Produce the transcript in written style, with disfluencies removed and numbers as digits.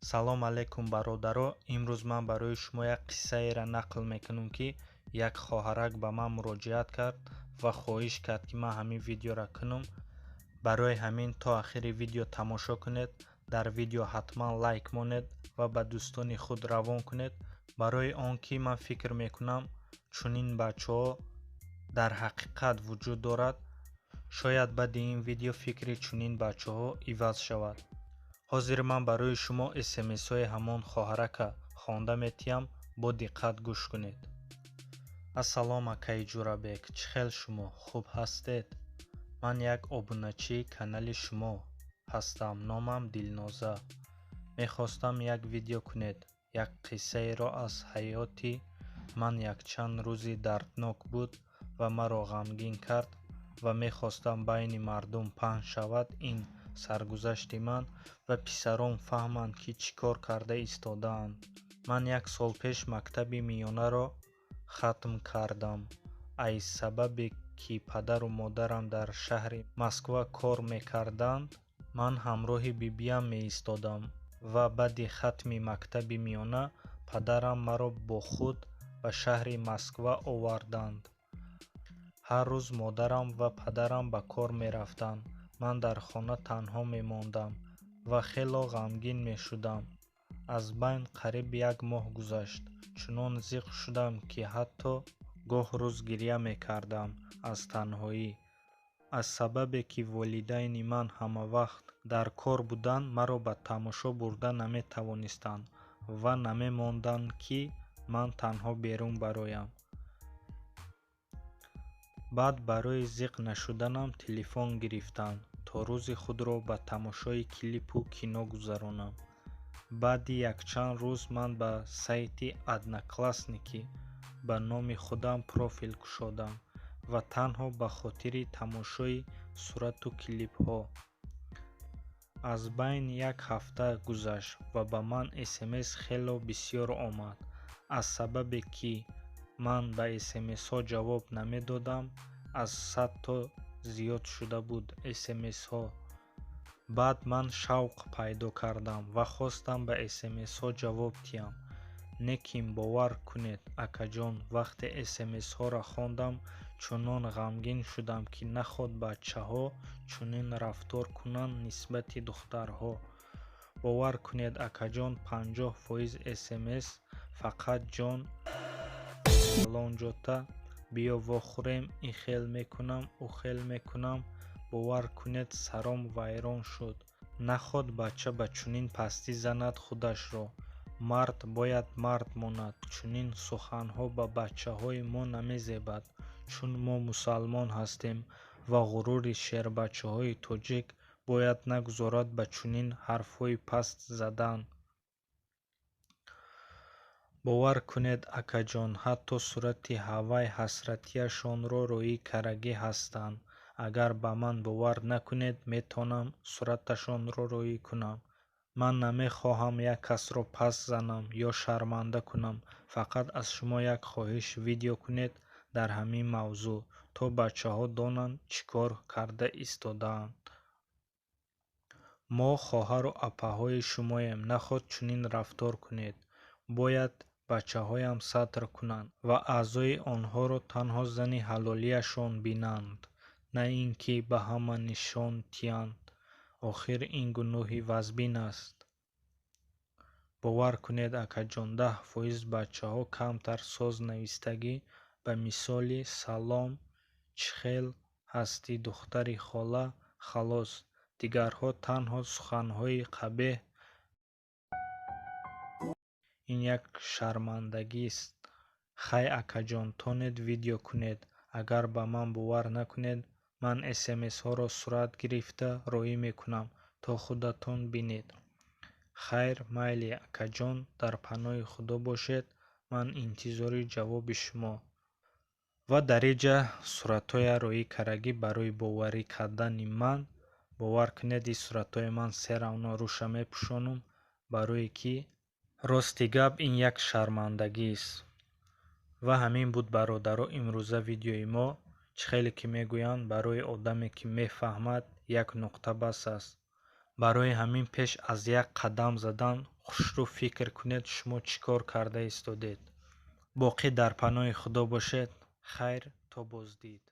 Салом алейкум, бародаро! Имрӯз ман барои шумо як қиссаеро нақл мекунам, ки як хоҳарак ба ман муроҷиат кард ва хоҳиш кард, ки ман ҳамин видеоро кунам. Барои ҳамин то ахири видео тамошо кунед, дар видео ҳатман лайк монед ва ба дӯстони худ равон кунед, барои он ки ман фикр мекунам, чунин бачаҳо дар ҳақиқат вуҷуд дорад. Шояд баъди ин видео фикри чунин бачаҳо иваз шавад. Ҳозир ман барои шумо смсҳои ҳамон хоҳарака хонда метиҳам, бо диққат гӯш кунед. Ассалом, акаи Ҷурабек, чӣ хел шумо, хуб ҳастед? Ман як обуначии канали шумо ҳастам, номам Дилноза. Мехостам як видео кунед, як қиссаеро аз ҳаёти ман. Якчанд рӯзи дарднок буд ва маро ғамгин кард ва мехостам байни мардум паҳн шавад ин саргузашти ман ва писарон фаҳманд, ки чӣ кор карда истодаанд. Ман як сол пеш мактаби миёнаро хатм кардам. Аз сабабе ки падару модарам дар шаҳри Москва кор мекарданд, ман ҳамроҳи бибиям меистодам ва баъди хатми мактаби миёна падарам маро бо худ ба шаҳри Москва оварданд. Ҳар рӯз модарам ва падарам ба кор мерафтанд, ман дар хона танҳо мемондам ва хело ғамгин мешудам. Аз байн қариб як моҳ гузашт. Чунон зиқ шудам, ки ҳатто гоҳ рӯз гиря мекардам аз танҳоӣ. Аз сабабе ки волидайни ман ҳамавақт дар кор буданд, маро ба тамошо бурда наметавонистанд ва намемонданд, ки ман танҳо берун бароям. Баъд барои зиқ нашуданам телефон гирифтанд, то рӯзи худро ба тамошои клипу кино гузаронам. Баъди якчанд рӯз ман ба сайти Одноклассники ба номи худам профил кушодам ва танҳо ба хотири тамошои сурату клипҳо. Аз байн як ҳафта гузашт ва ба ман смс хело бисёр омад. Аз сабабе ки ман ба смсҳо ҷавоб намедодам, аз 100 то зиёд шуда буд смсҳо. Баъд ман шавқ пайдо кардам ва хостам ба смсҳо ҷавоб диҳам. Лекин бовар кунед, акаҷон, вақте смсҳоро хондам, чунон ғамгин шудам, ки наход бачаҳо чунин рафтор кунанд нисбати духтарҳо. Бовар кунед, акаҷон, 50% смс фақат «ҷон, фалонҷота биё, вохӯрем, ин хел мекунам, ӯ хел мекунам». Бовар кунед, саром вайрон шуд. Наход бача ба чунин пастӣ занад худашро? Мард бояд мард монад. Чунин суханҳо ба бачаҳои мо намезебад, чун мо мусалмон ҳастем ва ғурури шербачаҳои тоҷик бояд нагузорад ба чунин ҳарфҳои паст задан. Бовар кунед, акаҷон, ҳатто сурати ҳавай ҳасратияшонро роӣ карагӣ ҳастанд. Агар ба ман бовар накунед, метавонам сураташонро роӣ кунам. Ман намехоҳам як касро паст занам ё шарманда кунам. Фақат аз шумо як хоҳиш: видео кунед дар ҳамин мавзӯъ, то бачаҳо донанд, чӣ кор карда истодаанд. Мо хоҳару апаҳои шумоем, наход чунин рафтор кунед? Бояд бачаҳоям сатр кунанд ва аъзои онҳоро танҳо зани ҳалолияшон бинанд, на ин ки ба ҳама нишон тиҳанд. Охир ин гуноҳи вазбин аст. Бовар кунед, акаҷон, 10% бачаҳо камтар соз навистагӣ, ба мисоли «Салом, чӣ хел ҳастӣ, духтари хола», халос. Дигарҳо танҳо суханҳои қабеҳ. Ин як шармандагист. Хай, акаҷон, тонед видео кунед. Агар ба ман бовар накунед, ман смсҳоро сурат гирифта роӣ мекунам, то худатон бинед. Хайр, майли, акаҷон, дар паноҳи Худо бошед, ман интизори ҷавоби шумо. Ва дар инҷа суратҳоя роӣ карагӣ барои боварӣ кардани ман. Бовар кунед, ин суратҳои ман все равно рӯша мепӯшонам, барое ки рости гап, ин як шармандагист. Ва ҳамин буд, бародаро, имрӯза видеои мо. Чӣ хеле ки мегӯянд, барои одаме ки мефаҳмад, як нуқта бас аст. Барои ҳамин пеш аз як қадам задан хушрӯ фикр кунед, шумо чӣ кор карда истодед. Боқӣ дар паноҳи Худо бошед. Хайр, то боздид.